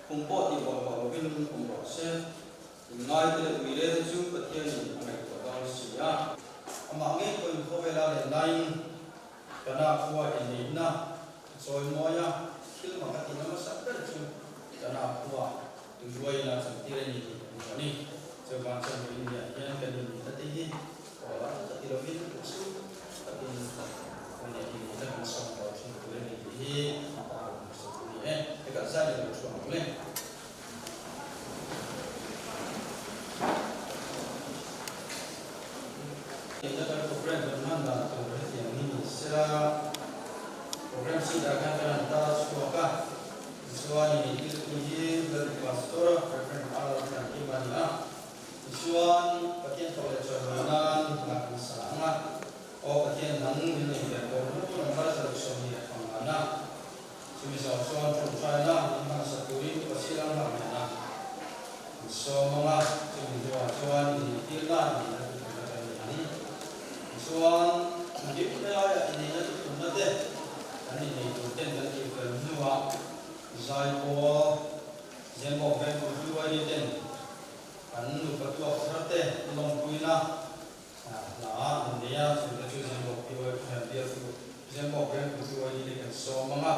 Khum pawh tih bawlhhlawh lovin awm rawh se. Inngaite leh uire te chu Pathianin a ngaihtuah dawn si a. Amah ngei pawhin khawvela len laiin Kana khua inneihna a chawi mawi a, thil mak a tihna hmasa ber chu Kana khua tuiruaiin a chantir a ni tih kan hmu a ni. Chuvang chuan India hian kan inneihna te hi Aw, ka ti lovin chu takin ka neih hi ka kan sawm tawh thin tur a ni tih hi a ta rawn hmuhsak a ni e. He kan zai leh lo thu ang le. Tihna kan program kan hman dan tur hetiang hi ni sela, program sheet ah khan kan han tar chhuak a, tichuan i thiltu hi Lalpa Pastor Rev. R. Tlankima a ni a. Tichuan, Pathian thawk leh chawimawi nan hna kan sa ang a, Aw Pathian nang min nei ve tawh lu number 75 na. Chumi zawh chuan ṭawngṭaina min hmansa turin Pasir ang hlang hnenah an sawm ang a, chumi hnuah chuan ineitirna inneihna tutumna kan nei ang. Tichuan, engkim helaiah inneihna tutumna te kan innei tur ten kan tihfel hnuah Zaipawl, Zembawk Vengtu Hluaini ten Kan nupa tuak thar te lawmpuina hla an nei a, chungte chu Zembawk PY hian bialtu Zembawk Vengtu PYD te kan sawm ang a,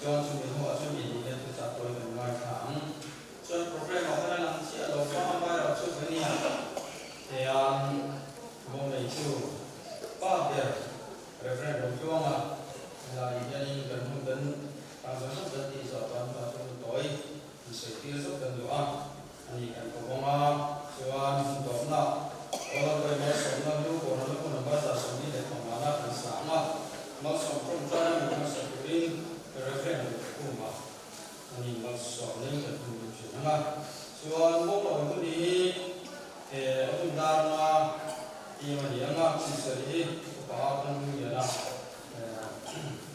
chuan chumi hnuah chuan inneihna thuchah tawi kan ngaithla ang. Chuan program ah khan a lang chiah lo va, amaherawh chu vania hian bawm nei chu pa ber Rev. Rotluanga helai hianin kan hun kan tan zawng zawng kan tih zawh chuan hnuah chuan tawi in sawi tir zawk kan duh a. A ni kan ko bawng a, chuan hun tawpna Aw Lalpa malsawmna lu kawrna lu number 75 na kan sa ang a, malsawm tawngtaina min hmasa turin Reverend Rukhuma a ni malsawmna in kan hun duh thin ang a, chuan Mawlawi hun hi he a hun darna team a ni ang a, Chisel hi upa a kan lu lian a,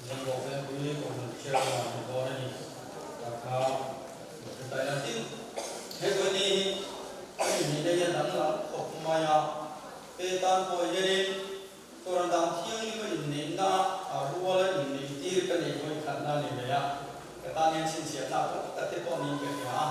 Zembawk Vengpui Kohhran Chairman ni dawn a ni tak kha. Hetaia tin, he Goni hi a inneihna hian danglam khawp mai a, pe tan pawh hianin Torah dan thianghlim a inneihna a rual a inneih tir ka neih vawi khatna a ni ve a, ka tan hian chhinchhiah tlak pawh tak te pawh niin ka hria a.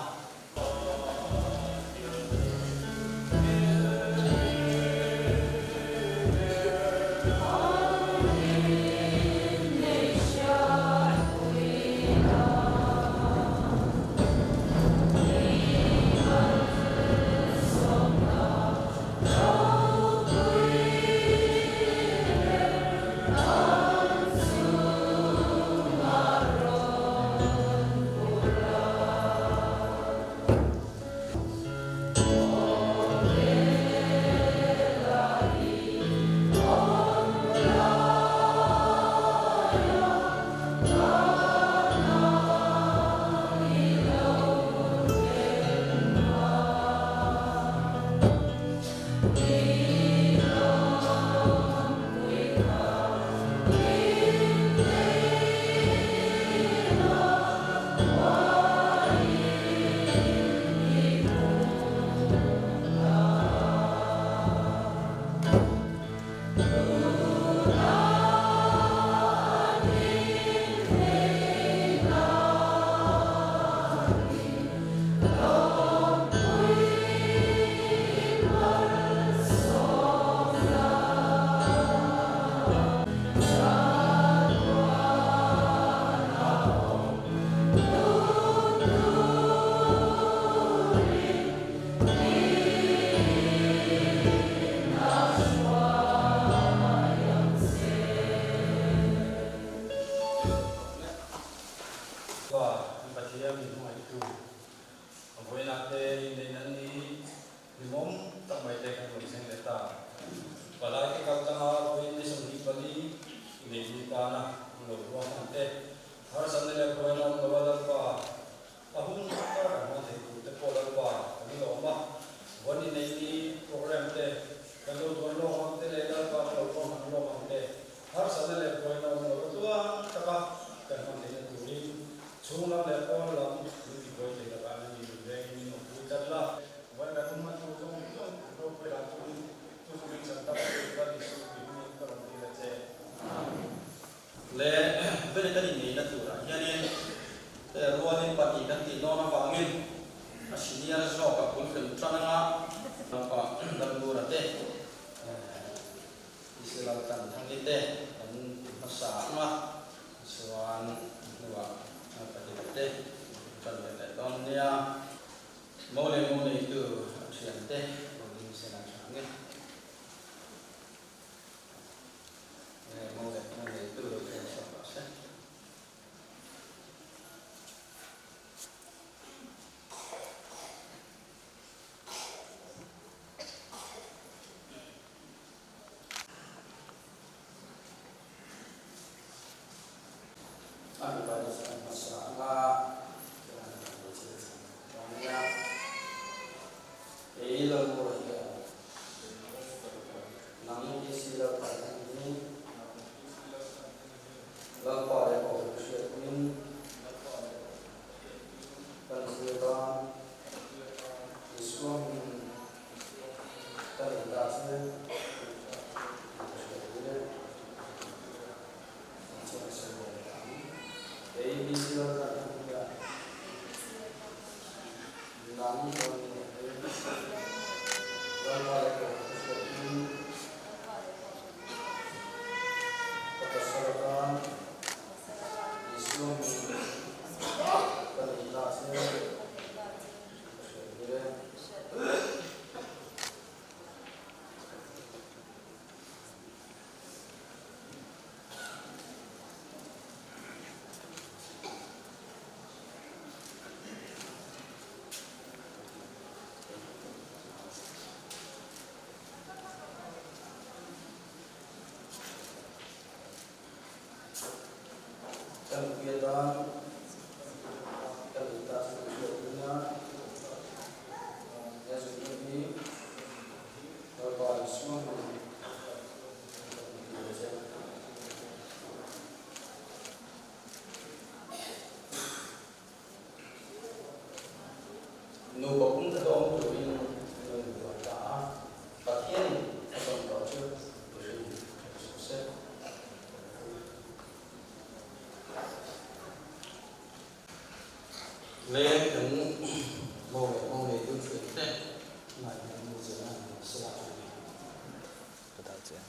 nia. Mo leh mo neitu a thiante lo ding sen a tha nge. Mo leh mo neitu lo thlen chhuak rawh se. A mipa te chu an hmasa ang a, chuan an hmeichhe te chu an hmang nia. Kei Lalmura hian nang PC Lalthanthang hi Lalpa leh Kohhran hriatpuiin kan zir tan Isua hmingin ka nei ta che tih ka hriatpui e. Kan nupui atan kan in ta chu kan hriat pui a, he zungbun hi Lalpa Isua hmangin Nupa pum kha awm turin min rawn buai ta a, Pathianin a zawm tawh chu mihring hre suh se. Leng kan mo leh mo neitu thiam te ngaihna nu zela an lo sela a ni. Ka dah che.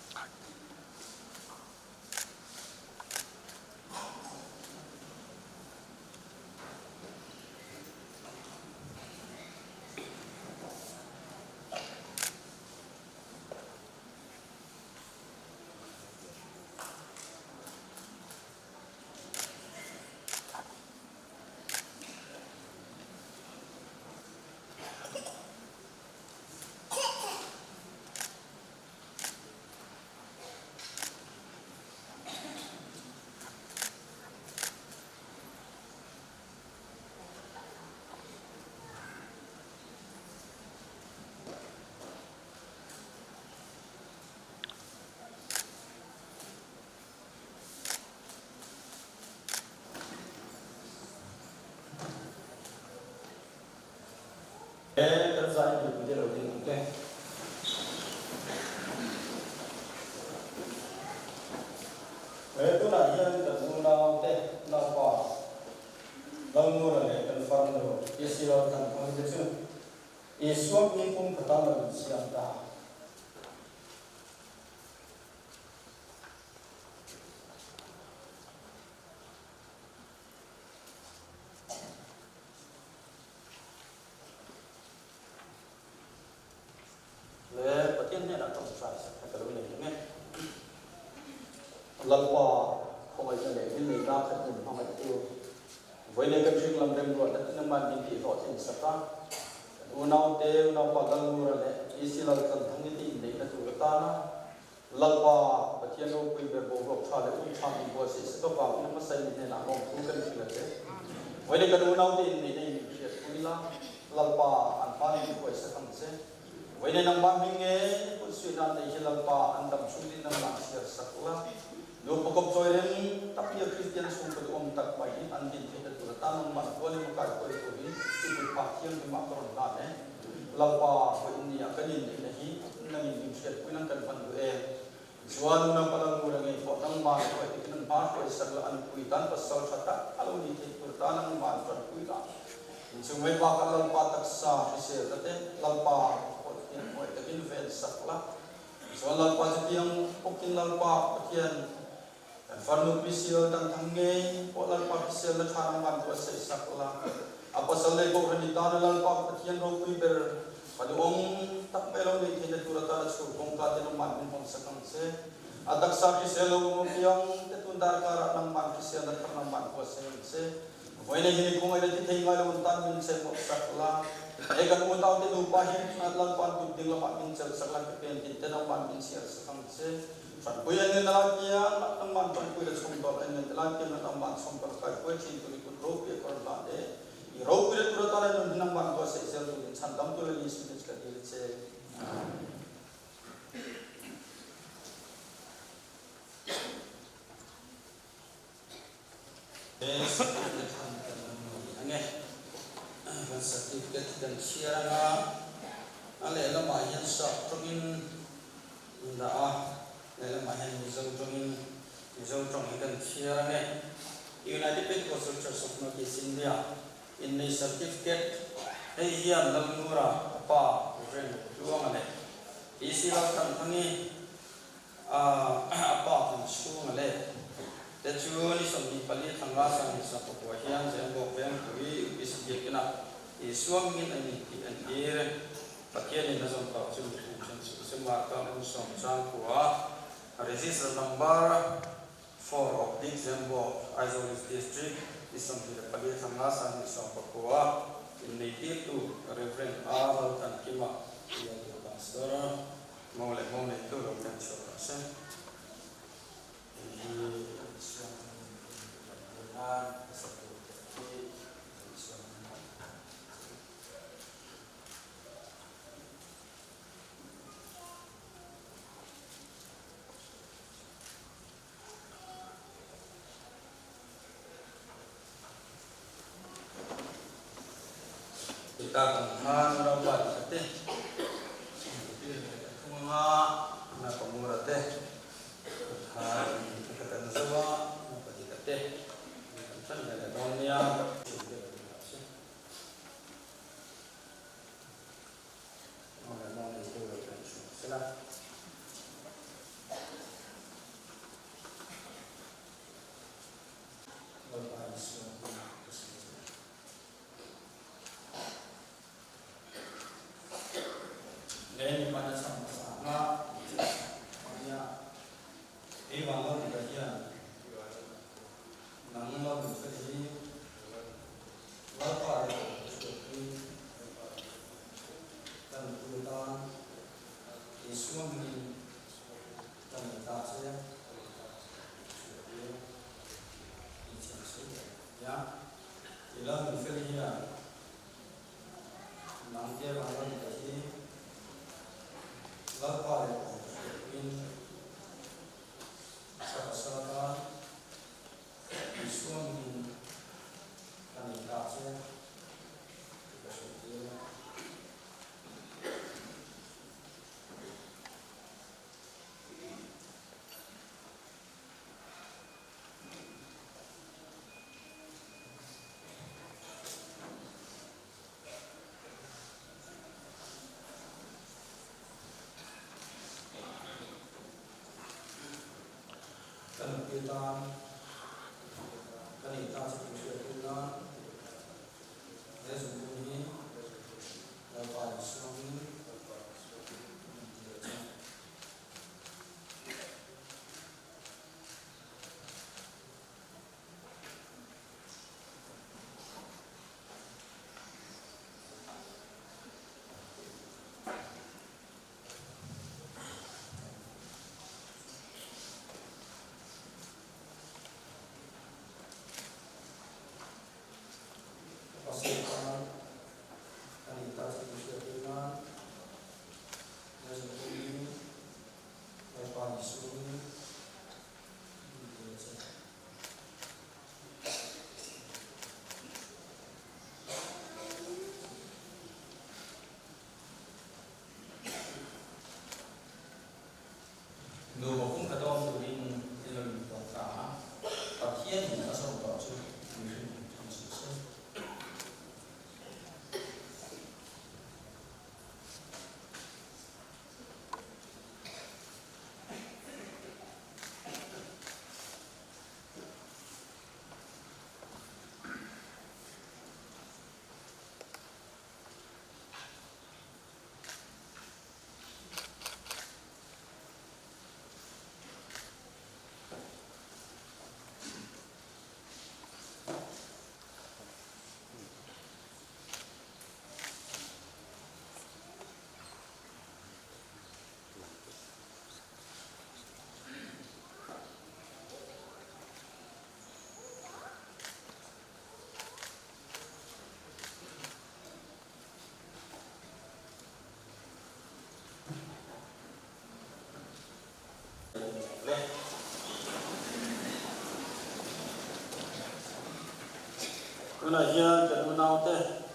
He kan zai mipui te lo ding ang che. He tunah hian kan unau te naupa Lalngura leh kan farnu Israel Thanthang te chu Isua hming pum khata lo insiam ta. Le Pathian hnenah tawngtai sak kha ka lo nei ang e. Lalpa khawngaihna leh thil neihna khat min hmangaihtu vawi leh kan hring lam remruatna te nangman min tihhlawhtlin sak a, kan unaute, unaupa Lalngura leh PC Laltlanthangite inneihna tur atana Lalpa, Pathian ropui ber boruak tha leh un tha min buatsaih sak avangin hmasa in hnenah lawmthu kan hrilh a che. Vawiin kan unaute in neihna in inhriat pui la, Lalpa an hmain min huai sak ang che. Vawiin nangmah hming nge hun suihna an nei hi Lalpa an dam chhungin nangmah chhiar sak la. Nupa kawp chawi reng tak hi a Kristian chhungkaw duhawm tak mai hi an din theihna tur atan nangmah hualin a kaihruai turin i kut phah thianghlimah ka rawn hlan e. Lalpa vawiin nia kan inneihna hi nangin min hriatpui nang kan hman duh e. Chuan nuna pala ngur a ngei pawh nangmah hruai takin an hma hruai sak la, an pui tan pasal tha tak a lo ni theih tur tan nangmah an tanpui la. Inchung mai bakah Lalpa taksa hrisel ta te Lalpa pawh hian hruai takin ven sak la. Chuan Lalpa chutiang bawkin Lalpa Pathian kan farnu Priscilla tan thang ngei pawh Lalpa hriselna tha nangmah an buatsaih sak la. A pasal leh Kohhran i tana Lalpa Pathian ropui ber pa duhawm tak mai lo neih theihna tur atana chhur kawngka te nangman min hawn sak ang che. A taksa hrisel lo awm apiang te tun darkarah nangman hriselna thar nangman huatsaih ang che. Vawiin hi mi khawngaih la ti thei ngai lo an tan min che mawlh sak la. He kan utaute nupa hi Lalpa'n kut ding lamah min chelh sak la, ke pen tin te nangman min chhiar sak ang che. Tanpui an ngen lai piang ah nangman tanpui la chhawm tawlh an ngen te lai piang ah nangman chhawm tawlh kai huai thin tur i kut ropui a kawr hlan e. I ropui la tur atan a nun hi nangman buatsaih zel turin chhandam tu la Yesu te chu ka dil che. Amen. He certificate han kan ni ange. Kan certificate hi kan chhiar anga a lehlamah hian sap tawngin in dah a, lehlamah hian Mizo tawngin Mizo tawng hi kan chhiar ange. United Pentecostal Church of North East India innei certificate hei hian Lalngura a pa Rev. Tluanga leh PC Lalthanphangi A pa kan chhunga leh te chu ni 24 thanga Sanghisa pakua hian Zembawk Vengpui UPC biakinah Isua hmingin an intih an tir. Pathianin a zawm tawh chu mipui then suh se Marka hmun sawm chang kua Register number 4 of Big Zembawk Aizawl East District ni 24 thanga Sanghisa pakua inneitirtu Rev. R. Lalthankima Bialtu Pastor. Mo leh mo neitu lo pen chhuak rawh se. Hei hi kan chhuang kan hmuh nan hmasa tur te hi kan chhuang a ni. Tita kan khan Raupa tih te tir leh ka thung anga na pamura te khan ka kan zo a na padika te kan tan leh leh dawn nia. Lalpa Isua hmingah ka sawi che. He mipa na chhan hmasa anga nia ei vang lo tika hian nang lo min fel hi Lalpa leh ka chhuahpui ka nupui atan Isua hmingin Ka nei ta che, chhuahtir inchhiam suh leh nia. I lo nun fel hian nang te vang lo nika hi Lalpa leh awm hriatpuiin sa pasal atan Isua hmingin ka nei ta che tih ka hriattir e. Ka nupui tan ka neih ta chu tih hriat tum nan he zungpum hi Lalpa insuangin min ti leh che. Tunah hian kan unaute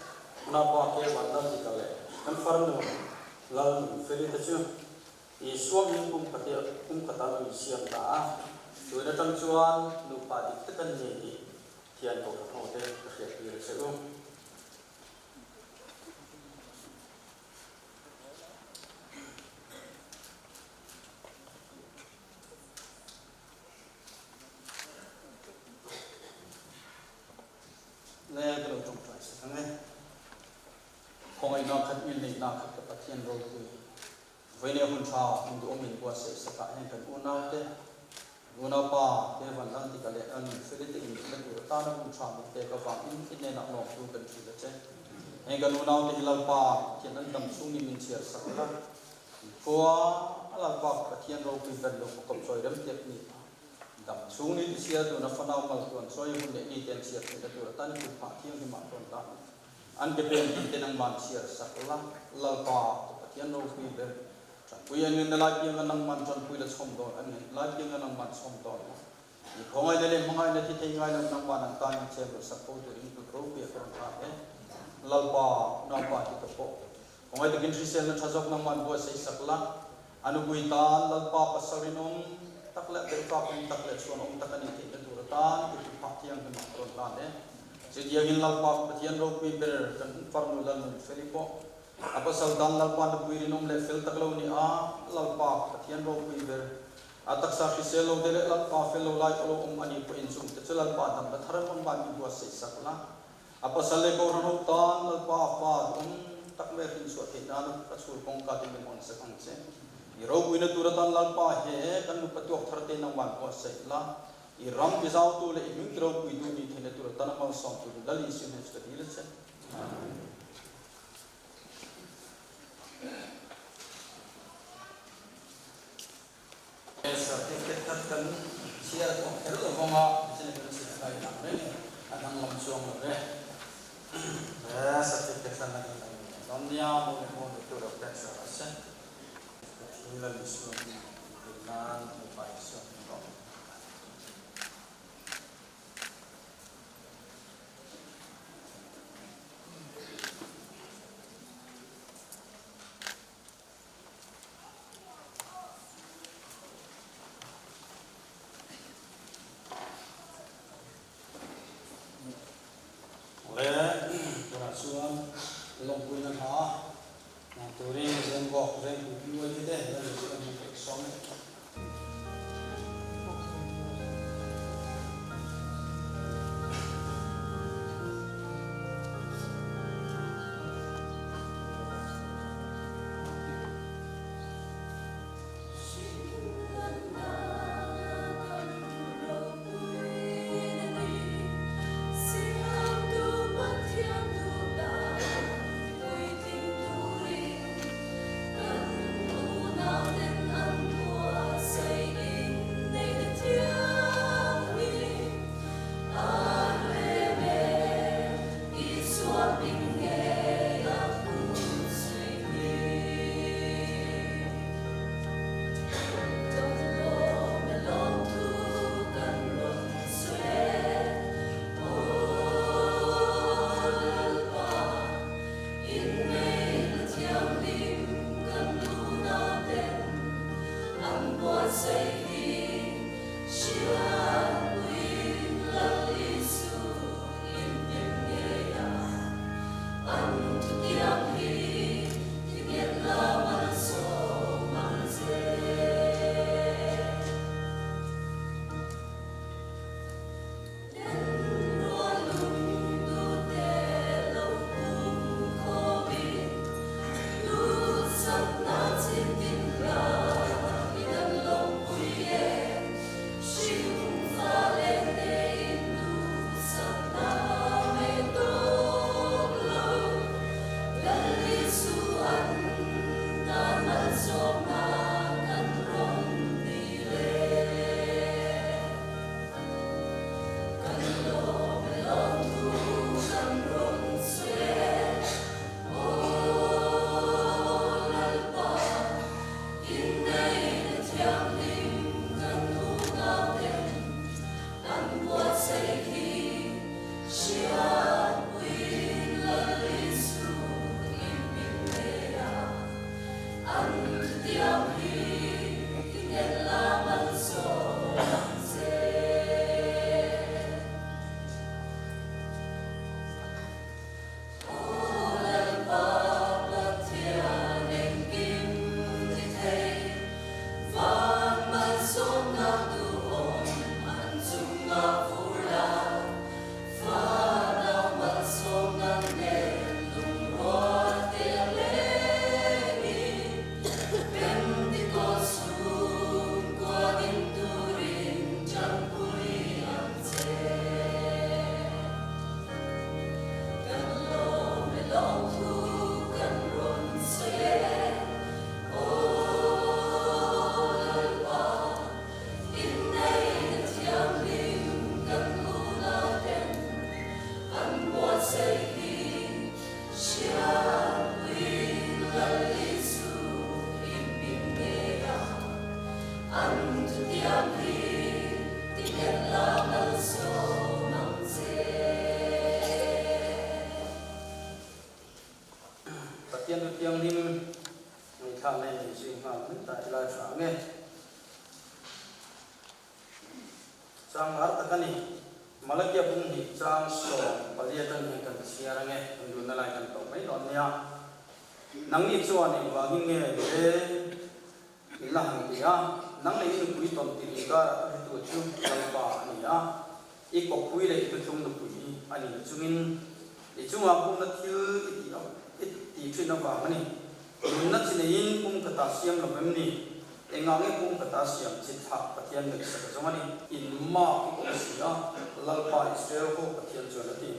unaupa ke Vanlalzika leh kan farnu Lalnunfeli te chu Isua min kum khatia kum khata lo insiam ta a, tun atang chuan nupa dik tak an ni tih thian kohhran hote ka hriattir a che u. Le ka lo tawngtai sak ang e. Khawngaihna khat min neihna khat ka Pathian ropui Vawiin hun tha hun duhawm min buatsaih sakah hian kan unaute, kan unaupa te van lan tika leh an felite in mitna tur atana hun tha min pek avangin i hnenah lawmtu kan hrilh a che. Heng kan unaute hi Lalpa Pathian an dam chhungin min chhiar sak la, kan khua a Lalpa Pathian ropui ber lo kawp chawi rem tiak ni a, dam chhungin i chhiar dun a fanau mal tuan chawi hun leh ni te an chhiar theihna tur atan i kut phah thianghlim ah tawn ta. An ke pen tih te nangman chhiar sak la, Lalpa ka Pathian ropui ber, tanpui an ngenna lai pianga nangman tanpui la chhawm dawn an ngen lai pianga nangman chhawm dawn la. I khawngaihna leh hmangaihna thi thei ngai lo nangman an tan in chem rawh sak fo turin kut ropui a ka rawn hlan e. Lalpa, naupa hi ka pawh. Khawngaih takin hriselna tha zawk nangman buatsaih sak la, a nupui tan Lalpa pasal rinawm tak leh belhtlak awm tak leh chhuanawm tak a nih theihna tur atan i kut phah thianghlim ah ka rawn hlan e. Chutiangin Lalpa Pathian ropui ber kan farnu Lalnun Feli pawh a pasal tan Lalpa nupui rinawm leh fel tak lo ni a, Lalpa Pathian ropui ber a taksa hrisel lo te leh Lalpa fel lo lai pawh lo awm a nih pawhin chungte chu Lalpa damna thar an awm van i buatsaih sak la. A pasal leh Kohhran ho tan Lalpa a fa duhawm tak mai a hrinchhuah theih nan ka chhur kawngka te min hawn sak ang che. I ropuina tur atan Lalpa he kan nupa tuak thar te nang van buatsaih la. I ram ti zautu leh i hming ti ropuitu nih theihna tur atan a malsawm turin Lal Isua hnen chu ka dil a che. Amen. Certificate khat kan chhiar pawh kher lo vang a, nichin kan chhiar kai tak reng e, a danglam chuang lo ve. He certificate hlan a kan lo ni dawn nia, mo leh mo netu lo pressure a se. Lal Isua hming din nan Lalpa Isua hming rawh. Le tunah chuan lawmpuina hla turin Zembawk Vengpui PYD te la ni chu an hmu theih sawm e. Pathian Thu Thianghlim ngaihthlakna in nei zui nghal mai ta ila tha ang e. Chang lar tak a ni. Malakia bung hnih chang 14 atang hian kan chhiar ang e, kan duhna lai kan tawh mai dawn nia. Nangni chuan engvangin nge le i la han ti a, nang leh i nupui tawn tirh inkarah thu hretu chu Lalpa a ni a, i kawppui leh i thuthlung nupui a ni chungin i chungah pumna thil i tih i tih thin avang a ni. Nunna chi neiin pum ka ta siam lo em ni? Engah nge pum ka ta siam chi thlah Pathian ngaihsak a zawng a ni? In mak i awm si a, Lalpa Israel ho Pathian chuan a ti.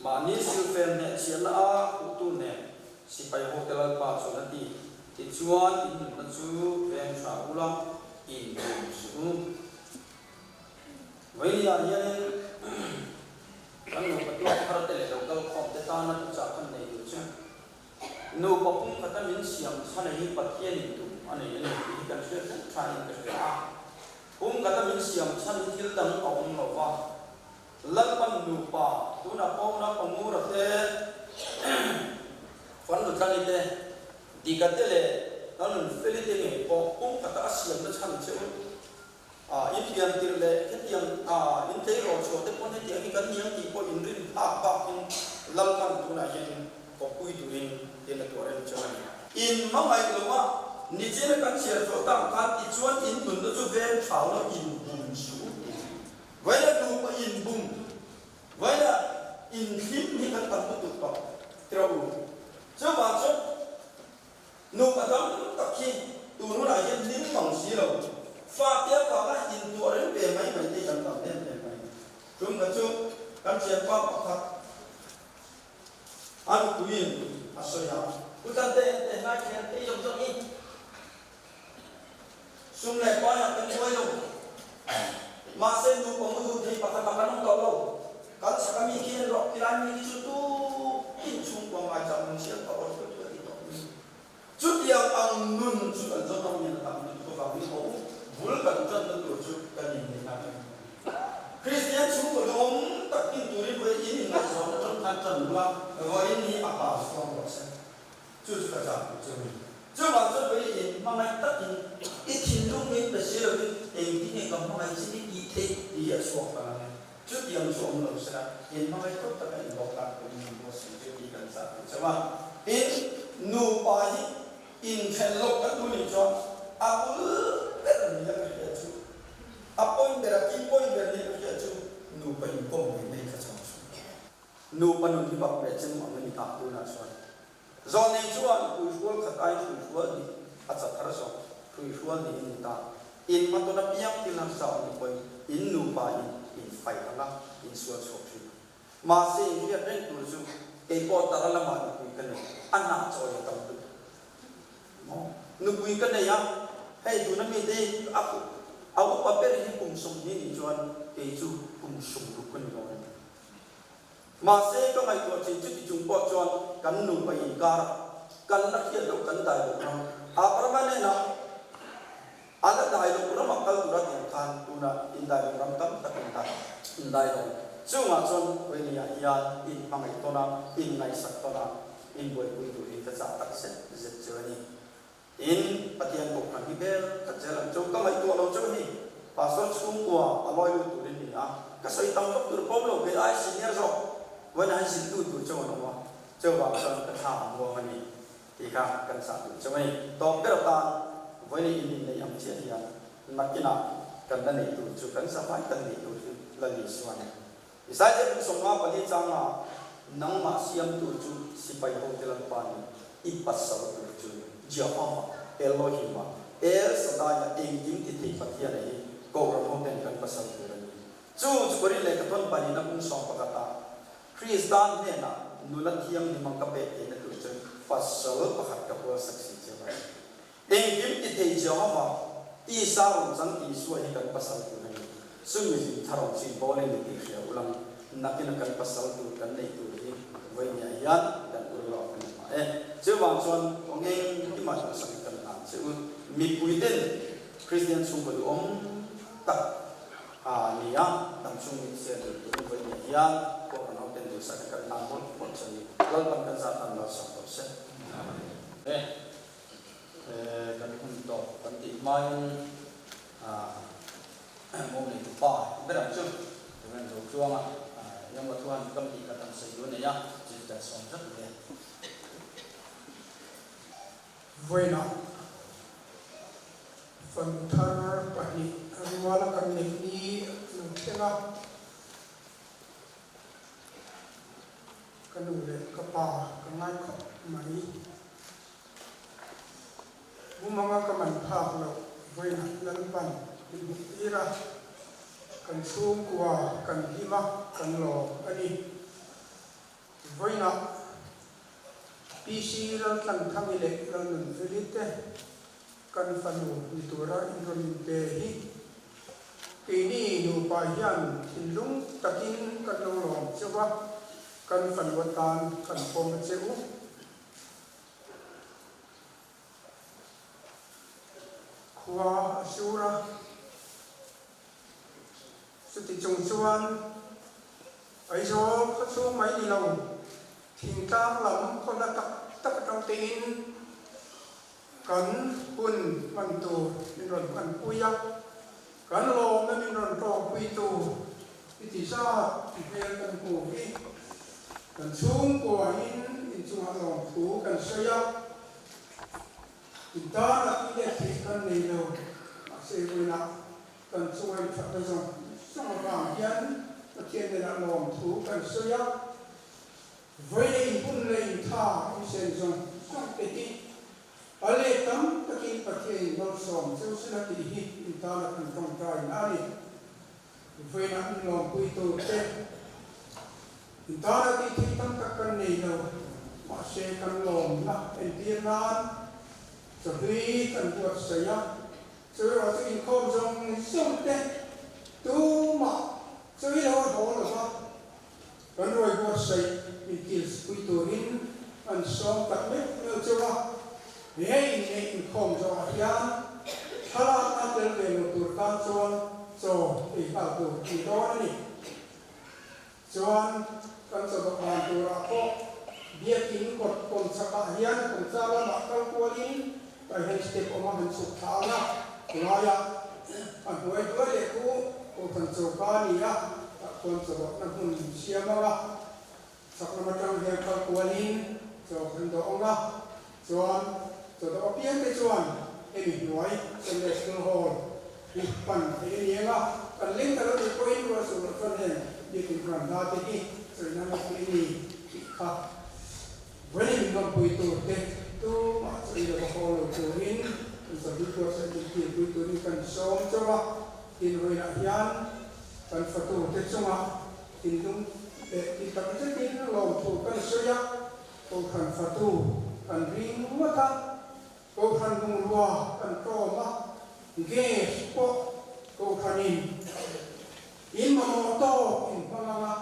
Mahni silfen hneh chhiatna a khuhtu nen sipai hote Lalpa chuan a ti. Tichuan in nunna chu veng tha ula, in bum suh u. Vawiinah hianin kan nupa tuak thar te leh lo kal khawm te tana thuchah kan nei duh chu Nupa pumkhata min siam chhan hi Pathianin tum a nei a ni tih hi kan hriat reng thain ka hria a. Pumkhata min siam chhan hi thil dang a awm lo va, Lalpan nupa tunah pawh naupangura te, Fanlutlani te, Dika te leh Lalnunfeli te ngei pawh pumkhata a siamna chhan che u A in pian tirh leh hetiang a in tleirawl chhuah te pawn hetiang hi kan niang tih pawh in rin phak bakin Lalpan tunah hian kawppui turin tin a tuah reng chauh a ni. In hmangaih lo a, nichina kan chhiar tawh tak khan tichuan in nunna chu veng thau lo in bum suh u tih a ni. Vaila nupa in bum, vaila in hlim hi kan tam lutuk tawh tirh u. Chuvang chuan Nupa tam tak hi tun hunah hian hlim mang si lo, fate avanga intuah reng ve mai mai te hi kan tam em em mai. Tumkhat chu kan thianpa pakhat a nupuiin a sawi a, U Tante, ente hnai thian phei zawk zawk hi sum leh paiah kan buai lo, mahse nupa mu duh thei pakhat ah kan awm tawh lo, kan chhak a mi khi en rawh, tilai mi khi chu tukin chhungkua ngaichang nun siam tawh rawh chu a ti tawh mai. Chutiang ang nun chu kan zawt ang hian a tam lutuk avangin haw bul kan tanna tur chu kan inneih a ni. Kristian chhungkaw duhawm tak kin turin vawiin in inngaihzawn atang khan tan ula, vawiin hi a pa chuang rawh se. Chu chu ka chak duh chu a ni. Chuvang chuan vawi in hmangaih takin i thinlung min pe si lovin engtin nge ka hmangaih chin i tih theih tih hi a chhuak ta ang e. Chutiang chu awm lo sela in hmangaih tawp taka in bawk tan pawhin min buatsaih chu tih kan chak duh chauh a. Tin, nupa hi inthen loh kan duh nih chuan a bul ber nia ka hriat chu, a point ber, a key point ber nia ka hriat chu nupa inkawm mai mai kha chang chu. Nupa nun hi bak leh chem ang a ni ta tunah chuan. Zawlnei chuan hruihrual khat aiin hruihrual hnih a chat thar zawk. Hruihrual hnih in ni ta. In hmatawn apiang thil harsa awm ni pawhin in nupa in in fight ang a, in sual chhuak thin ang. Mahse in hriat reng tur chu kei pawh tara lamah nupui ka nei, a hnah chawi a tam lutuk. Maw? Nupui ka nei a, hei tuna mite hi a a upa ber hi kum 20 nih chuan kei chu kum 60 ka ni dawn a ni. Mahse, ka ngaihtuah thin chuti chung pawh chuan kan nupa inkar kan la hriat loh kan dai loh ram Abrahama hnenah a la dai loh ramah kal tura tih ang khan tunah indai loh ram tam tak in dai indai lo. Chungah chuan Renia hian in hmangaih tawn a, in ngaihsak tawn a, in buaipui turin ka chah tak zet zet chu a ni. Tin, Pathian kohhran hi ber khat zel ang chu ka ngaihtuah lo chauh hi Pastor chhungkua a lawi lut turin ni a, ka sawi tam vak tur pawm lo kei ai senior zawk vawiin ah hian ziltu tur chauh an awm a, chuvang chuan ka thla a muang a ni tih kha kan chah duh chauh a ni. Tawp ber atan vawiin in inneih ang chiah hian nakinah kan la neih tur chu kan zavai kan neih tur chu Lal Isua a ni. Isaiah kum 54 changa nangmah siamtu chu sipai hote Lalpa ni, i pasal tur chu Jehovah, Elohim-a, El Shaddai-a engkim ti thei Pathian a hi Kohhran hoten kan pasal tur a ni. Chu chu Korin lehkha thawn pahnihna kum 11-ah Kristan hnenah nula thianghlim ang ka pek theihna tur chu pasal pakhat ka hualsak si che a. Engkim ti thei Jehovah, tisa rawn chang Isua hi kan pasal tur a ni. Chumi hlim thar awm chin pawl a ni tih hria ulang nakina kan pasal tur kan neih tur hi vawinia hian kan ur lawk a ni mah e. Chuvang chuan kawng engkimah duhsak hi kan hlan che u. Mipui ten Kristian chhungkaw duhawm tak a ni a, dam chhung mit siam tur turin vawinia hian Kohhran ho ten duhsak hi kan hlan mawlh mawlh che a ni. Lalpan kan zat an malsawm tawh se. Amen. hmain mawm neitu pa ber ang chu Reverend Zotluanga Yama thuan kam tih khat ang sawi duh a nei a, chu chu kan sawm zat mai a. Vawiinah fanu thar pahnih ruala kan neih ni a lo thleng a. Ka nu leh ka pa ka ngai khawp mai. Mumanga ka man phak loh vawiinah Lalpan min hmuh tir a, kan chhungkua kan hlim a, kan lawm a ni. Vawiinah PC Laltlanthangi leh Lalnunveli te kan fanu ni tura inrawn inpe hi keini nupa hian thinlung takin kan lo lawm cheu a, kan fanu atan kan pawm a che u. Khua a sur a, chuti chung chuan Aizawl khawchhung mai ni lo, thingtlang lam khaw hla tak tak atang tein kan hun hman tur min rawn hmanpui a, kan lawmna min rawn tawkpui tu i ti zat i hmel kan hmu hi kan chhungkuain inchungah lawmthu kan sawi a, intana tih leh theih kan nei lo, mahse vawiinah kan chunga inthatna zawng zawng avang hian Pathian hnenah lawmthu kan sawi a, vawiina inhun leh intha insen zawng zawng te hi a let tam takin Pathianin malsawm cheu sela tih hi intana kan tawngtai na a ni. Vawiinah min lawmpui tur te intana tih theih tam tak kan nei lo, mahse kan lawmna entir nan chawhlui kan buatsaih a, Chu erawh chu inkhawm zawng zawng te tumah chawi lo a haw lo va, kan ruai buatsaih min kilpui turin an sawm tak meuh meuh cheu a. He inneih inkhawm zawhah hian thlalakna tel ve lo tur tan chuan chaw ei nghal tur a ni dawn a ni. Chuan kan chawdawh dan turah pawh biakin kawt kawm chakah hian kawmcha lamah kal kualin tah hian step awm a han chhuk thla ang a, chulaiah a hnuai hnuai leh khu Kohhran choka a ni a, tah khuan chawdawhna hmun siam ang a, chhak lam atang hian kal kualin chaw kan dawh ang a, chuan chawdawh apiang te chuan hemi hnuai Sunday School Hall hi pan theih a ni ang a, kan leng ta lo nih pawhin ruah suh loh chuan heng biakin hran hla te hi sawi nan a theih a ni tih kha vawiin min lawmpui tur te tumah chawi lova haw lo turin kan chawi buatsaih min kilpui turin kan sawm chauh a, tin vawiinah hian kan fatu te chungah thinlung leh ti tak zetin lawmthu kan sawi a, Kohhran fatu kan ring ngawt a. Kohhran bungrua kan tlawm a, gas pawh Kohhranin in mamawh tawk in hmang ang a,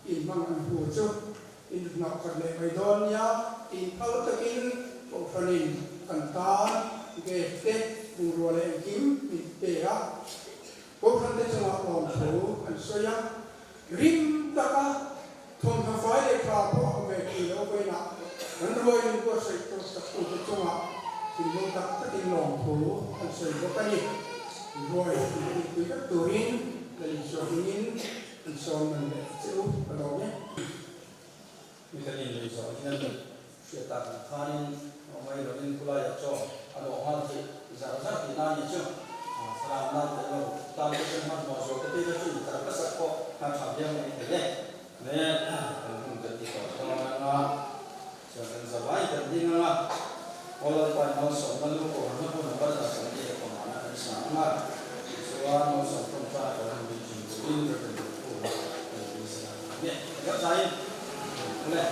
in hmang an hu chu in hnawh khat leh mai dawn nia, in phal takin Kohhranin kan tan gas te bungrua leh engkim min pe a, Kohhran te chungah lawmthu an sawi a, rim taka thawmhnaw fai leh tha pawh a ve thei lo vawiinah kan ruai min buatsaih tur saktute chungah thinlung tak takin lawmthu an sawi bawk a ni. Ruai min tihpui vek turin Lal Isua hmingin an sawm man leh che u ka lawm e. Mi kan inlei zawh hian hriat tak ang khanin awmai lovin khulaiah chaw a dawh nghal theih zar zar tihna a nih chu. Thlarau nan tel lo tan te chuan hmanhmawh zual te phei chu intar hmasak pawh a tha viau mai thei e. Le kan hun kan ti tawh dawn anga chuan kan zavai kan ding anga Aw Lalpa i malsawmna lu kohhranna hmun a kal dah kan leh pawmahna kan sa anga tichuan malsawm tawngtai a kohhran min thin turin Reverend Rokhuma kan ti zela ang nge. Kan zai le.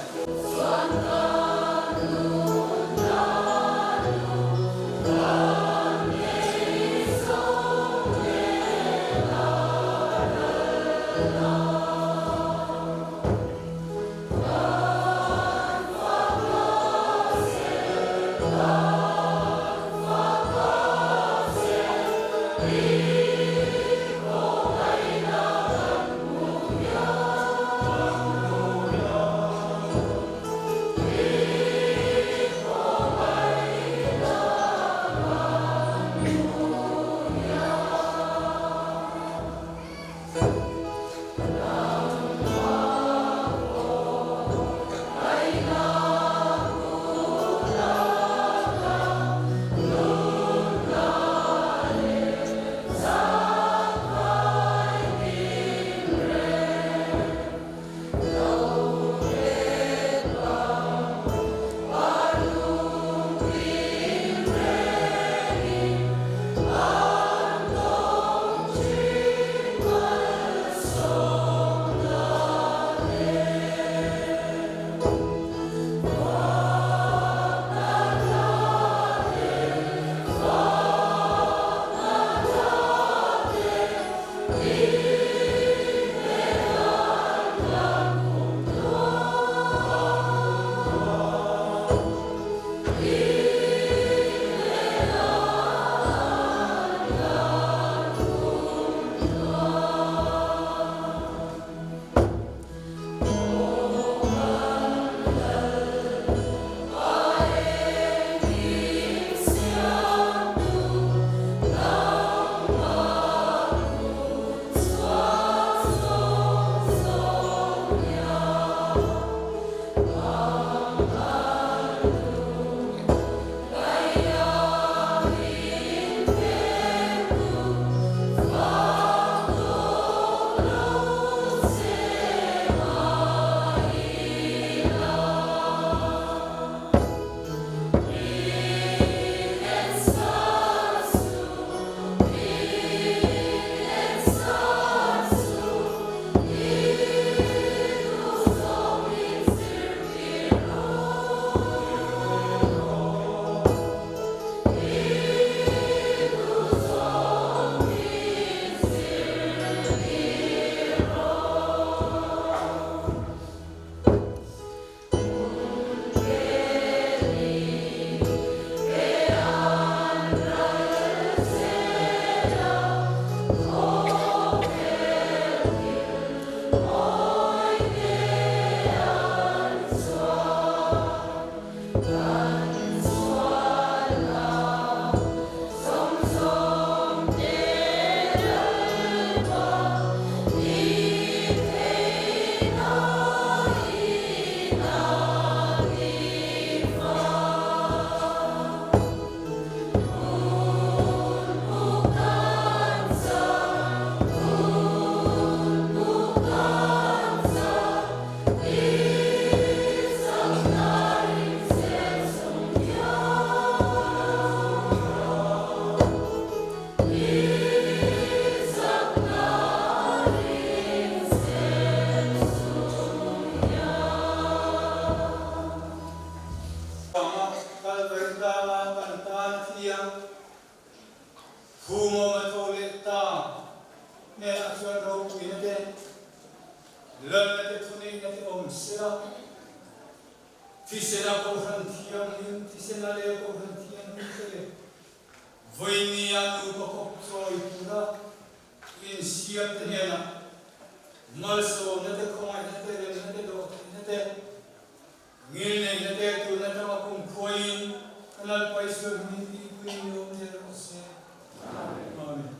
Kalvari tlanga kan tan a thi a, Phungawm a tho leh ta hnenah chuan ropuina te, lalna te, thuneihna te awm sela, thisena Kohhran Thianghlim, thisena leh Kohhran Thianghlim te leh vawinia nupa kawp chawi tura insiam te hnenah malsawmna te, khawngaihna te, remna te, dawhtheihna te, Ngilneihna te tun atanga kum khuaiin ka Lalpa Isua hmingin tihpuiin i awm zel rawh se. Amen.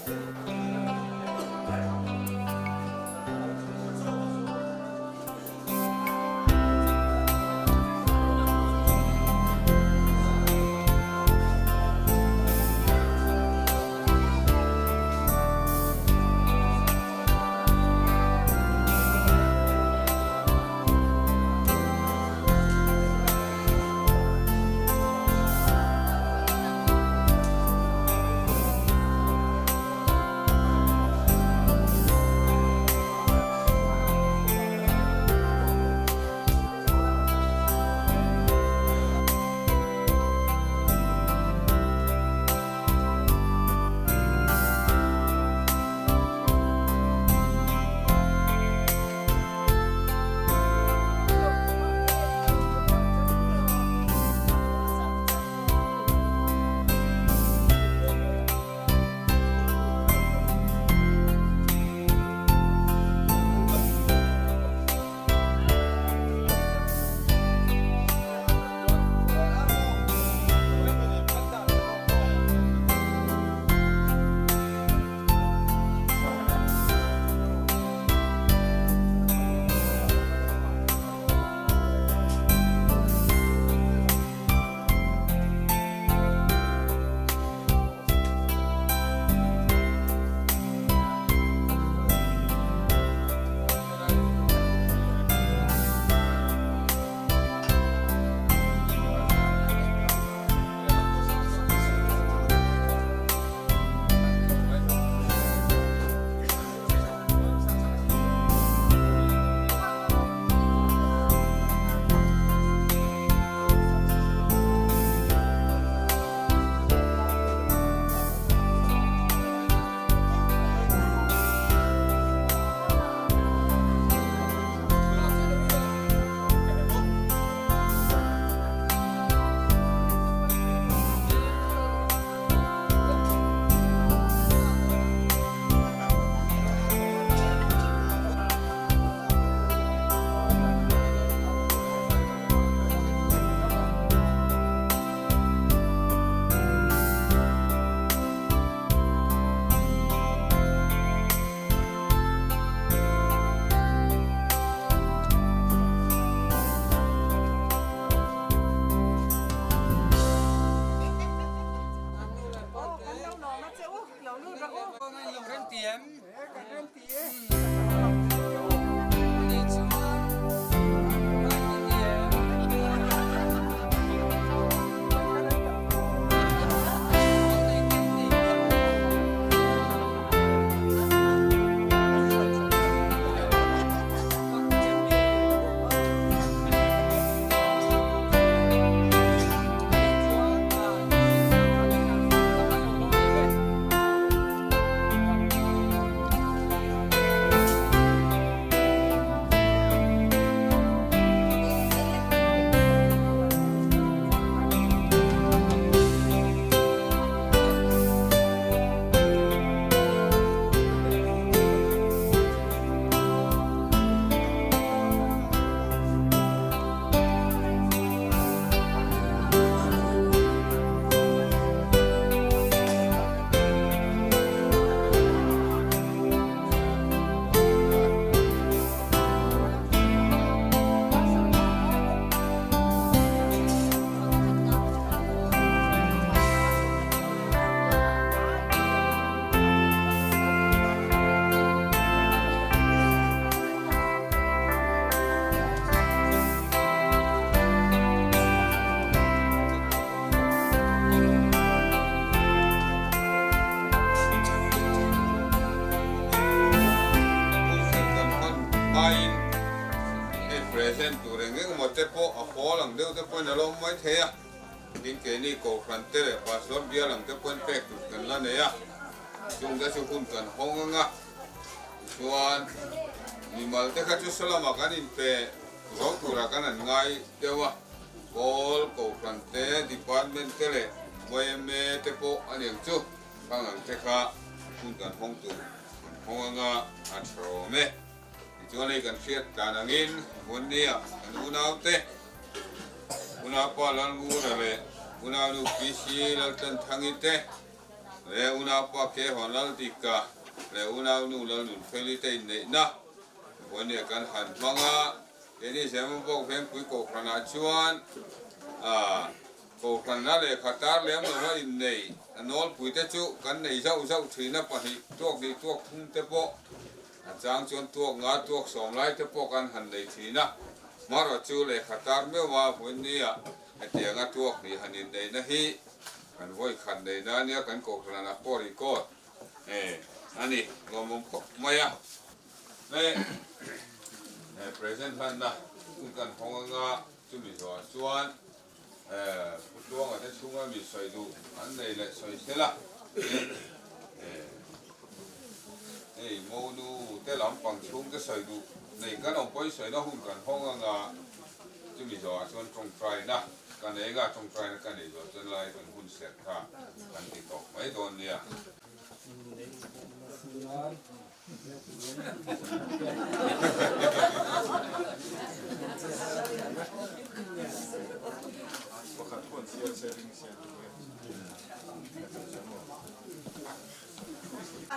Hun kan hman hmain hei present tur eng eng emaw te pawh a haw lang deuh te pawhin a lo awm mai thei a, tin keini kohhran te leh pastor bial ang te pawhin pek tur kan la nei a, chung te chu hun kan hawng ang a, tichuan mimal te kha chu saw kan inpe zo turah kan han ngai deuh a, pawl kohhran te, department te leh yma te pawh a ni ang chu. Khang ang te kha hun kan hawng tur kan hawng anga a tha awm e. Tichuan hei kan hriat dan angin Vawnnia kan unaute, Unaupa Lalngura leh Unaunu PC Laltanthangi te. Leh unaupa Kehawn Laldika leh unaunu Lalnunfeli te inneihna Vawinia kan han hmang a, keini Zemabawk Vengpui Kohhranah chuan Kohhranna lehkha tar lem lova innei a nawlpui te chu kan nei zauh zauh thin a, pahnih tuak hnih tuak thum te pawh a chang chuan tuak nga tuak sawm lai te pawh kan han nei thin a, hmarawh chu lehkha tar meuha Vawinia hetianga tuak hnih han inneihna hi Kan vawi khat nei na nia kan kohhran a pawh record e a ni lawmawm khawp mai a. Hei he present hlanna hun kan hawng anga chumi zawhah chuan Pu Tluanga te chhunga mi sawi duh an nei leh sawi sela tin hei monu te lampang chhung te sawi duh nei kan awm pawhin sawina hun kan hawng anga chumi zawhah chuan tawngtaina Ka nei nga tawngtaina ka nei zawh chuan lai kan hun serh kha kan ti tawp mai dawn nia.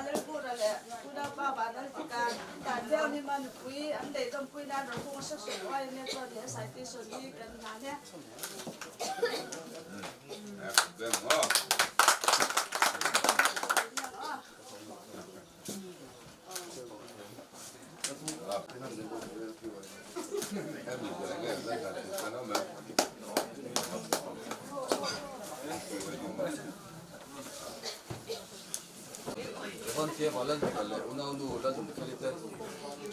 Lalbura leh unaupa Vanlaltika tan viau ni ma nupui an lei dawmpui nan Rohung a hre hrilh uai ania chuan he citation hi kan hlan e. Johan Thiam Alan leh unaunu Lalnunfeli te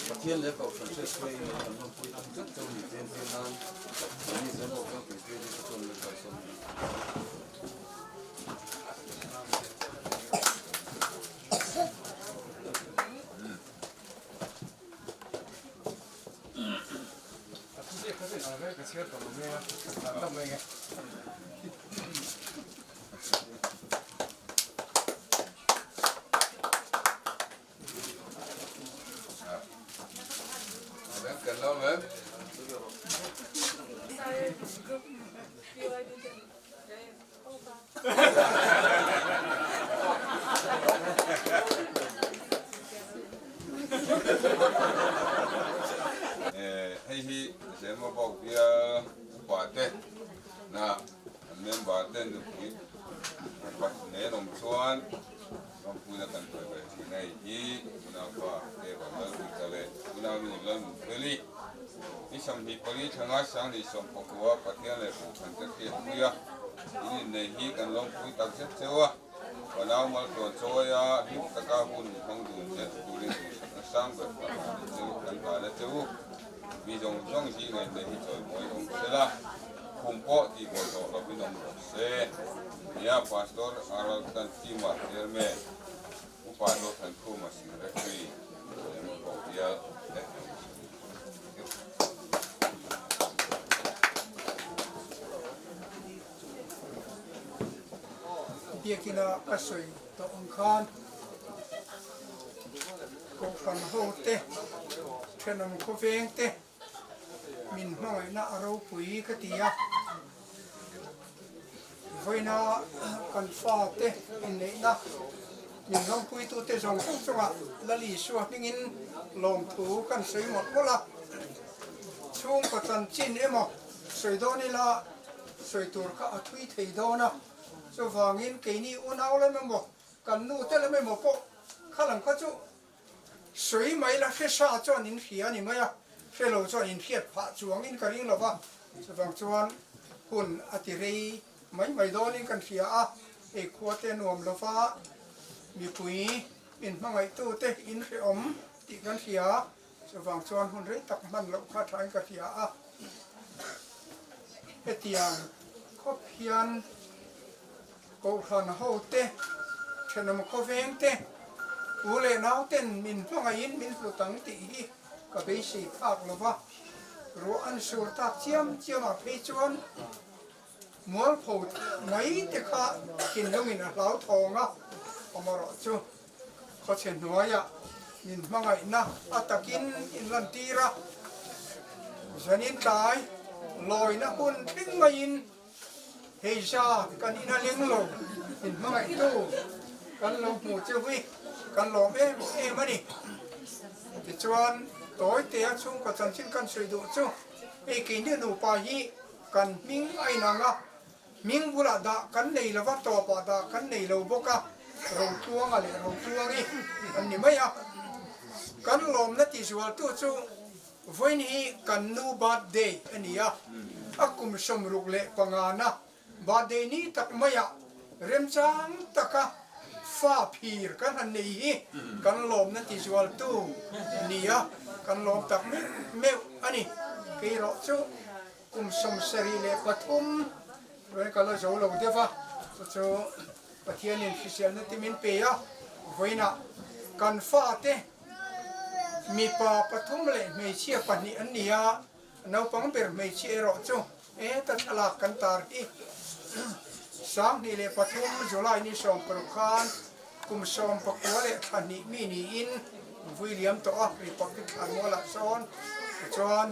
Pathian leh Kohhran hriatchhuahin an lawmpui tak zet chauh ni chen tir nan mahni zel pawh chuan puipui ni te chuan min kalsawn a ni. Hei hi Zemabawk bial upa te na an member te nupui nen awm chuan Rampuina kan hruai ve thin hei hi unaupa Eva Lalpuita leh unaunu Lalnunfeli ni 24 thlanga 2019 Pathian leh Kohhran te hriatpui a in innei hi kan lawmpui tak zet cheu a, fanau maltluan chawi a hlim taka hun hmang dun zet turin duhsakna sang ber kan hlan a cheu kan hlan a cheu. Mi zawng zawng zinga innei hi chawimawi awm sela, khum pawh tih bawlh hlawh lovin awm rawh se. Nia, Pastor Aral Tantima Chairman, Upa Zothankhuma Secretary, Lemabawk Bial te an sawi deuh. Biakina ka sawi tawh ang khan Kohhran hote, thenawm khawveng te min hmangaihna a ropui ka ti a. Vawiina kan fate inneihna min lawmpuitute zawng zawng chungah Lal Isua hmingin lawmthu kan sawi mawlh mawlh a. Chhungkaw chanchin emaw sawi dawn ila sawi tur kha a thui thei dawn a, chuvangin keini unau lam emaw Kan nu te lam emaw pawh kha lam kha chu sawi mai la hre sa chuan in hria a ni mai a, hre lo chuan in hriat phah chuangin ka ring lo va, chuvang chuan hun a ti rei mai mai dawnin kan hria a, hei khua te nuam lo va, mipui min hmangaihtu te in hrehawm tih kan hria, chuvang chuan hun rei tak hman loh kha thain ka hria a, hetiang khawp hian. Kohhran ho te, thenawm khawveng te, u leh nau ten min hmangaihin min hlut ang tih hi ka beisei phak lo va, ruah an sur tak chiam chiamah phei chuan mualpho mai te kha thinlungin a hlauthawng a, amaherawh chu khawchhe hnuaiah min hmangaihna a takin in lantir a, zanin tlai lawina hun thleng maiin Hei za kan ina leng lo, min hmangaihtu. kan lo hmu chu hi kan lawm em em a ni. Tichuan tawitea chhungkaw chanchin kan sawi duh chu hei keini nupa hi kan hming a inang a, hming bulah dah kan nei lova tawpah dah kan nei lo bawk a, Rotluanga leh Rotluangi an ni mai a. Kan lawmna tizualtu chu Vawiin hi kan nu birthday a ni a, a kum 65 na birthday ni tak maiah remchang taka fa phir kan han nei hi kan lawmna tizualtu a ni a, kan lawm tak meuh meuh a ni. Kei erawh chu kum 73 ruai ka la zo lo deuh a, chu chu Pathianin hriselna te min pe a, vawiinah kan fate Mipa pathum leh hmeichhia pahnih an ni a, naupang ber hmeichhia erawh chu heta thlalak kan tar hi. 2003 July ni 16 khan kum 19 leh thla hnih mi niin vui liam tawh a, Republic Thlanmualah sawn tichuan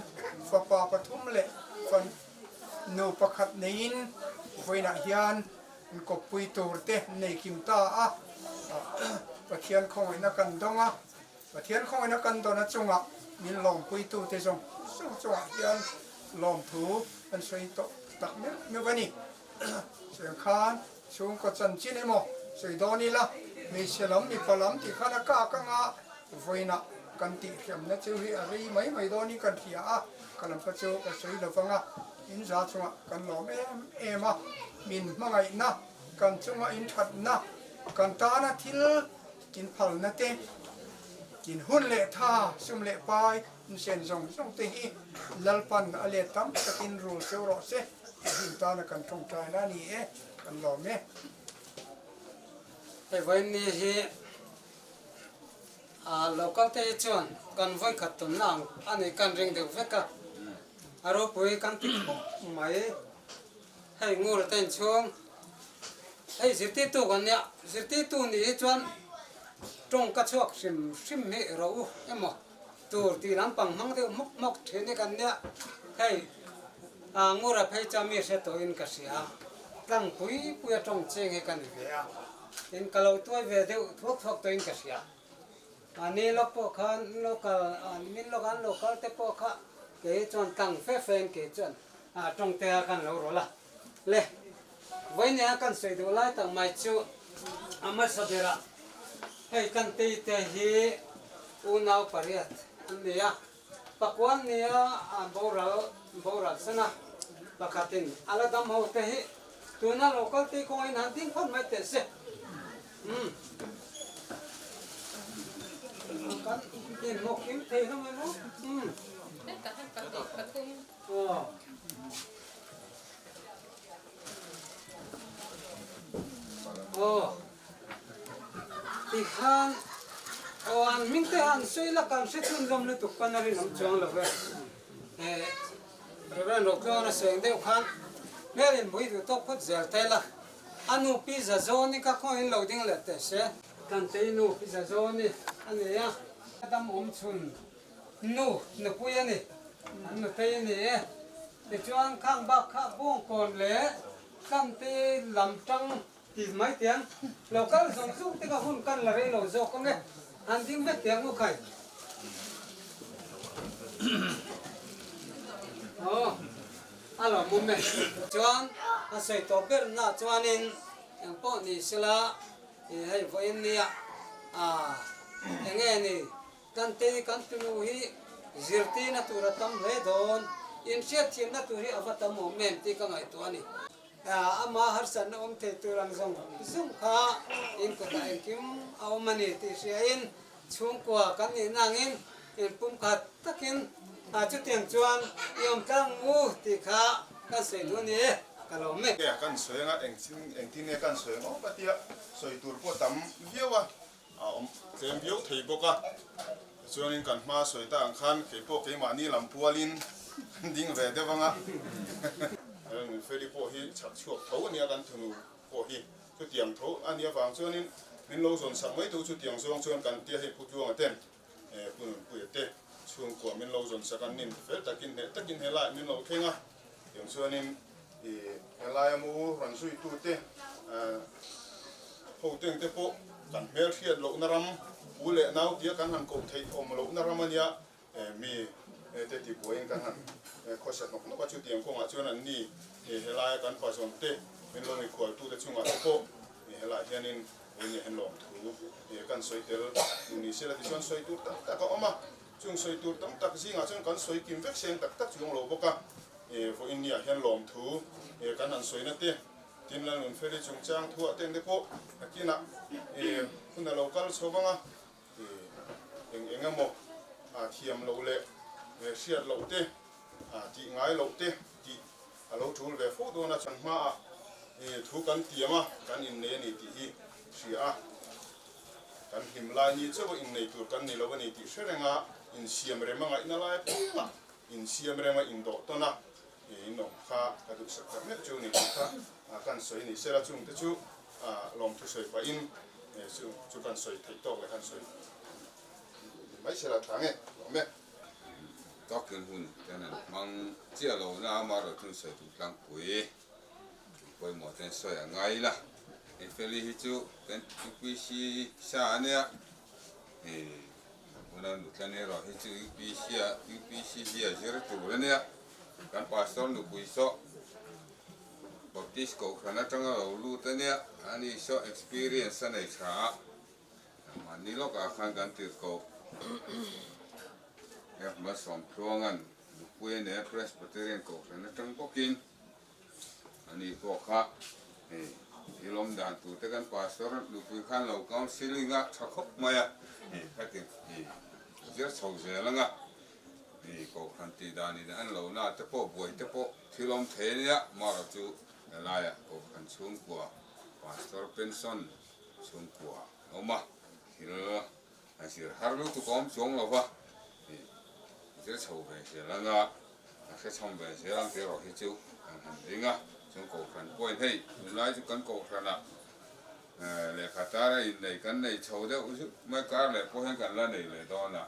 fapa pathum leh fanu pakhat neiin vawiinah hian Inkawppui tur te nei kim ta a, Pathian khawngaihna kan dawng a, Pathian khawngaihna kan dawn a chungah min lawmpuitu te zawng zawng chungah hian lawmthu kan sawi tawh tak meuh meuh a ni. Chutiang khan chhungkaw chanchin emaw sawi dawn ila, hmeichhe lam mipa lam tih khan a kak anga vawiinah kan tihhriamna chu hi a rei mai mai dawnin kan hria a, ka lam kha chu ka sawi lo vang a. In za chungah kan lawm em em a, min hmangaihna, kan chunga in thatna, kan tana thil in phalna te, in hun leh tha, sum leh pai, in sen zawng zawng te hi Lalpan a let tam takin rul cheu rawh se tih hi in tana kan tawngtaina a ni e, kan lawm e. Hei vawiin hi local te hi chuan kan vawikhat tawnna ang a nih kan ring deuh vek a. A ropui kan ti khawp mai. Hei ngur te inchhung hei zirtirtu kan nia, zirtirtu nih hi chuan tawng ka chhuak hrim hrim hi ro u emaw tur tih lampang hmang deuh hmawk hmawk thin hi kan nia. Hei ngura phei chuan mi hre tawhin ka hria, tlang pui pui a tawng cheng hi ka ni ve a, tin ka lo tuai ve deuh thuak thuak tawhin ka hria. Mahni lawk pawh khan local min lawk an local te pawh kha kei chuan tlang fe fe in kei chuan tawng te a kan lo rawlh a. Le vawiin a kan sawi duh lai tak mai chu a hmasa berah hei kan tei te hi unau pariat an ni a, pakuan nia boral boral san a, pakhatin a la dam ho te hi tuna local tei kawngin han ding phawt mai teh se. Kan inhmu kim thei hlawm emaw? Aw. Tikhan aw an hming te han sawi la kan hre chhunzawm lutuk pawn a rinawm chuang lo ve. Reverend Rotluana sawi ang deuh khan hmel inbui duh tawk phawt zel thei la. A nu Pi Zazawni kha khaw in lo ding leh teh se. Tantei nu Pi Zazawni a ni a. A dam awm chhun nu nupui a ni. An nutei a ni e. Tichuan khang bak kha Bawngkawn leh Tlantei lam tang ti mai tiang lo kal zawng zawng te kha hun kan la rei lo zawk ang e. An ding vek tiang u khai. Aw. A lo mum e. Chuan a sawi tawh ber na chuanin eng pawh ni sela i hei vawiin nia a enge ni kan tei kan tunu hi zirtirna tur a tam hle dawn inhriatthiamna tur hi a va tam awm em tih ka ngaihtuah a ni. Ama harsatna awm thei tur ang zawng zawng kha in kutah engkim a awm a ni tih hriain Chhungkua kan nih nangin inpumkhat takin chutiang chuan i awm tlang u tih kha kan sawi duh a ni e, ka lo mek. Nge kan sawi anga engtin nge kan sawi ang awm a tia sawi tur pawh tam viau a, a awm tlem viau thei bawk a. Tichuanin kan hma sawi ta ang khan kei pawh keimahni lam pualin kan ding ve deuh anga. Feli pawh hi chhak chhuak tho a nia kan thunu pawh hi. Chutiang tho a nih avang chuanin min lo zawn sak mai tu chutiang zawng chuan kan tia hei Pu Tluanga ten Pu Nunpuia te chhungkua min lo zawn sak an nin fel takin hneh takin helaiah min lo thleng a, tiang chuanin i helaia mu rawn zuitu te ho teng te pawh. Kan hmelhriat lohna ram, u leh nau tia kan han koh theih awm lohna ram a nia, mi te tibuaiin kan han khawsa hnawk hnawk a, chutiang kawngah chuan an ni helaia kan pazawn te, min lo mikhualtute chungah te pawh helaiah hianin vawiin hian lawmthu kan sawi tel duh ni sela tichuan sawi tur tam tak a awm a, chung sawi tur tam tak zingah chuan kan sawi kim vek seng tak tak chuang lo bawk a, vawiin niah hian lawmthu kan han sawina te Tin Lalnunfeli chungchang thuah teng te pawh nakinah hun a lo kal chho vang a, eng eng emaw thiam loh leh hriat loh te, tih ngai loh te tih a lo tul ve fo dawn a, kan hmaah thu kan tiam a, kan innei a ni tih hi hria a, kan hlim lai ni chauh a innei tur kan ni lo a ni tih hre reng a, insiam rem a ngaihna lai apiangah insiam rem a indawh tawn a. In awm kha ka duhsak tak meuh chu ni tih kha kan sawi ni sela chungte chu lawmthu sawi pahin chu chu kan sawi theih tawk leh kan sawi mai sela tha nge lawm e. Talking hun ten an hmang chiah lo na amaherawh chu sawi duh tlangpui pawimawh ten sawi a ngai la Feli hi chu kan UPC sa a nia. Tuna nutla erawh hi chu UPC a UPC hi a zir tur a nia. Kan pastor nupui saw Baptist kohhran atanga lo lut a nia. Ani saw experience a nei tha a. Mahni lawkah khan kan tirh koh F Malsawmtluanga'n nupui a nei a Presbyterian kohhran atang bawkin. Ani pawh kha hei thil awm dan tur te kan pastor nupui khan lo counselling a tha khawp mai a, hei khati hei zir chho zel anga hei kohhran tih dan in an lo na te pawh buai te pawh thil awm thei ania marawh chu helaiah kohhran chhungkua pastor pension chhungkua an awm a thil a zir har lutuk a awm chuang lo va hei zir chho ve zel anga. A hrechhawm ve zel ang tih erawh hi chu kan han ring a, chuan Kohhran pawhin hei tunlai chu kan Kohhranah lehkha tara innei kan nei chho deuh zut mai kar leh pawh hian kan la nei leh dawn a,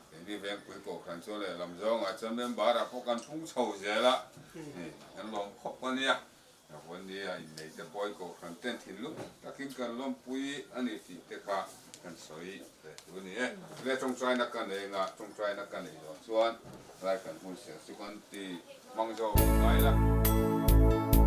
keini Vengpui Kohhran chu lehlam zawngah chuan member ah pawh kan phung chho zel a, hei kan lawm khawp a nia. Nia innei te pawhin Kohhran ten thinlung takin kan lawmpui a ni tih te kha kan sawi leh tur a ni e. Le tawngtaina ka nei anga tawngtaina ka nei dawn chuan lai kan hmun ser chu kan ti hmang zo ngai la.